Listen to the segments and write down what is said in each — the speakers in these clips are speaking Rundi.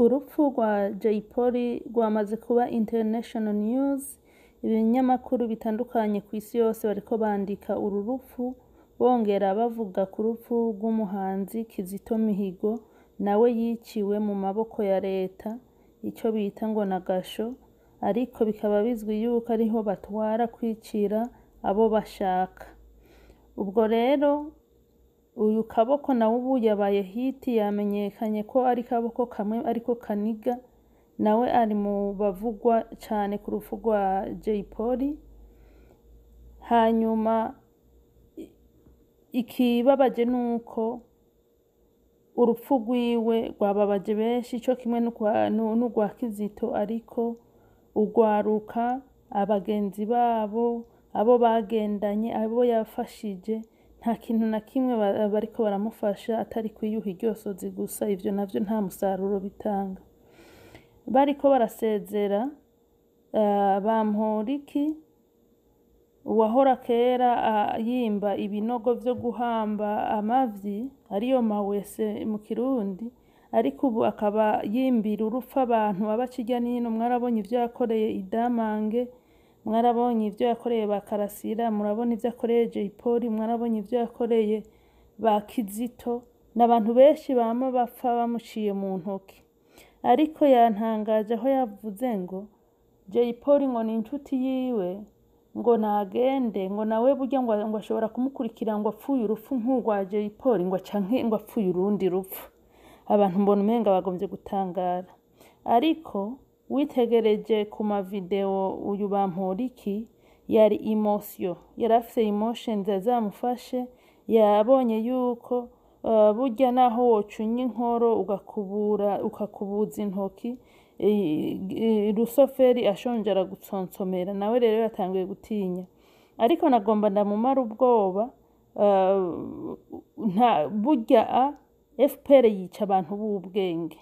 Urupfu rwa Jay Polly rwamaze kuba international news, ibinyamakuru bitandukanye kw'isi yose bariko bandika uru rupfu, bongera bavuga ku rupfu rw'umuhanzi Kizito Mihigo, nawe yiciwe mu maboko ya leta, ico bita ngo n'agasho, ariko bikaba bizwi yuko ariho batwara kwicira abo bashaka. Ubwo rero uyu Kaboko nawe ubu yabaye hit, yamenyekanye ko ari kaboko kamwe ariko kaniga, nawe ari mu bavugwa cane ku rupfu rwa Jay Polly. Hanyuma ikibabaje nuko urupfu rwiwe rwababaje benshi co kimwe n'urwa Kizito, ariko urwaruka, abagenzi babo, abo bagendanye, abo yafashije, nta kintu na kimwe bariko baramufasha atari kwiyuha iryosozi gusa, ivyo navyo nta musaruro bitanga. Bariko barasezera Bamporiki, uwahora kera yimba ibinogo vyo guhamba amavyi, ariyo mawese mu Kirundi, ariko ubu akaba yimbira urupfu abantu abaca irya n'ino. Mwarabonye ivyo yakoreye Idamange, mwarabonye ivyo yakoreye ba Karasira, murabona ivyo yakoreye Jay Polly, mwarabonye ivyo yakoreye ba Kizito, n'abantu benshi bama bapfa bamuciye mu ntoki. Ariko yantangaje aho yavuze ngo Jay Polly ngo ni inshuti yiwe, ngo nagende, ngo nawe burya ngo ashobora kumukurikira, ngo apfuye urupfu nk'urwa Jay Polly, ngo canke ngo apfuye urundi rupfu. Abantu mbona umenga bagomvye gutangara. Ariko witegereje ku mavideo, uyu Bamporiki yari emotion, yari afise emotions zamufashe, yabonye yuko burya naho wocunya inkoro ugakubura, ukakubuza intoki, rusoferi ashonje aragutsonsomera. Nawe rero yatanguye gutinya, ariko nagomba ndamumara ubwoba. Nta burya a FPR yica abantu b'ubwenge,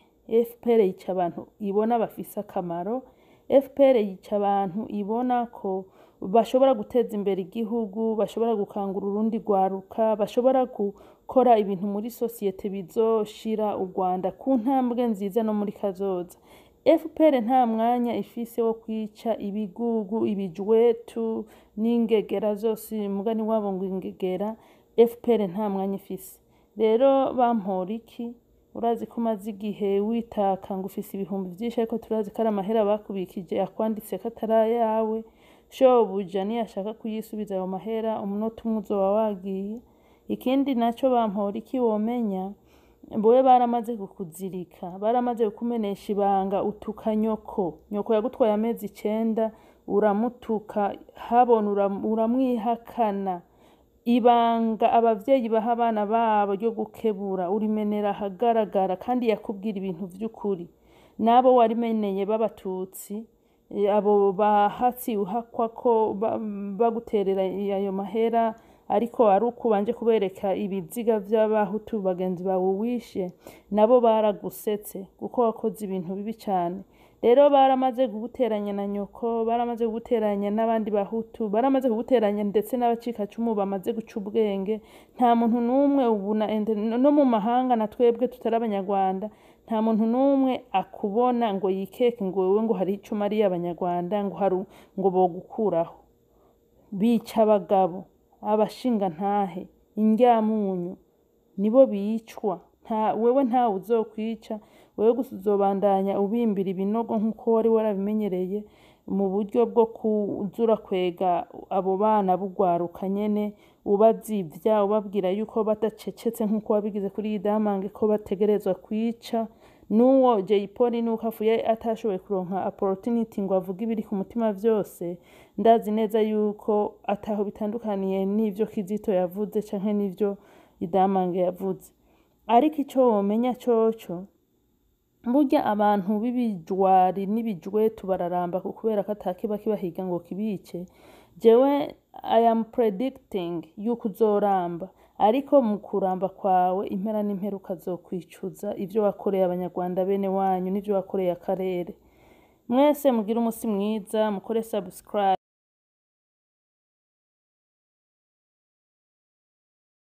FPR yica abantu ibona bafise akamaro, FPR yica abantu ibona ko bashobora guteza imbere igihugu, bashobora gukangura urundi rwaruka, bashobora gukora ibintu muri sosiyete bizoshira u Rwanda ku ntambwe nziza no muri kazoza. FPR nta mwanya ifise wo kwica ibigugu, ibijwetu n'ingegera zose, umugani wabo ngo ingegera. FPR nta mwanya ifise. Rero Bamporiki, urazi ko umaze igihe witaka ngo ufise ibihumbi vyinshi, ariko turazi ko ari amahera bakubikije akwanditse ko atari ayawe. Shobuja niyashaka kuyisubiza ayo mahera, umunota umwe uzoba wagiye. Ikindi naco Bamporiki womenya, bowe baramaze kukuzirika, baramaze kukumenesha ibanga, utuka nyoko, nyoko yagutwaye amezi 9, uramutuka habona, uramwihakana. Ibanga abavyeyi baha abana babo ryo gukebura urimenera ahagaragara, kandi yakubwira ibintu vy'ukuri. N'abo warimeneye b'abatutsi, abo bahatsi uhakwa ko baguterera ayo mahera, ariko ari uko ubanje kubereka ibiziga vy'abahutu bagenzi bawe wishe, nabo baragusetse kuko wakoze ibintu bibi cane. Rero baramaze kuguteranya na nyoko, baramaze kuguteranya n'abandi bahutu, baramaze kuguteranya ndetse n'abacikacumu bamaze guca ubwenge. Nta muntu n'umwe ubu no mu mahanga, na twebwe tutari abanyarwanda, nta muntu n'umwe akubona ngo yikeke ngo wewe ngo hari ico umariye abanyarwanda, ngo hari ngo bogukuraho. Bica abagabo, abashingantahe, indyamunyu nibo bicwa. Nta wewe, ntawe uzokwica wewe, gusa uzobandanya ubimbira ibinogo nk'uko wari warabimenyereye, mu buryo bwo kuza urakwega abo bana b'urwaruka nyene, ubazivya, ubabwira yuko badacecetse nk'uko wabigize kuri Idamange ko bategerezwa kwica. N'uwo Jay Polly, nuko apfuye atashoboye kuronka opportunity ngo avuge ibiri ku mutima vyose, ndazi neza yuko ataho bitandukaniye n'ivyo Kizito yavuze canke n'ivyo Idamange yavuze. Ariko ico womenya coco, burya abantu b'ibijwari n'ibijwetu bararamba kubera ko atakiba kibahiga ngo kibice. Jewe I am predicting yuko uzoramba, ariko mu kuramba kwawe impera n'impera ukazokwicuza ivyo wakoreye abanyarwanda bene wanyu n'ivyo wakoreye akarere. Mwese mugire umusi mwiza, mukore subscribe.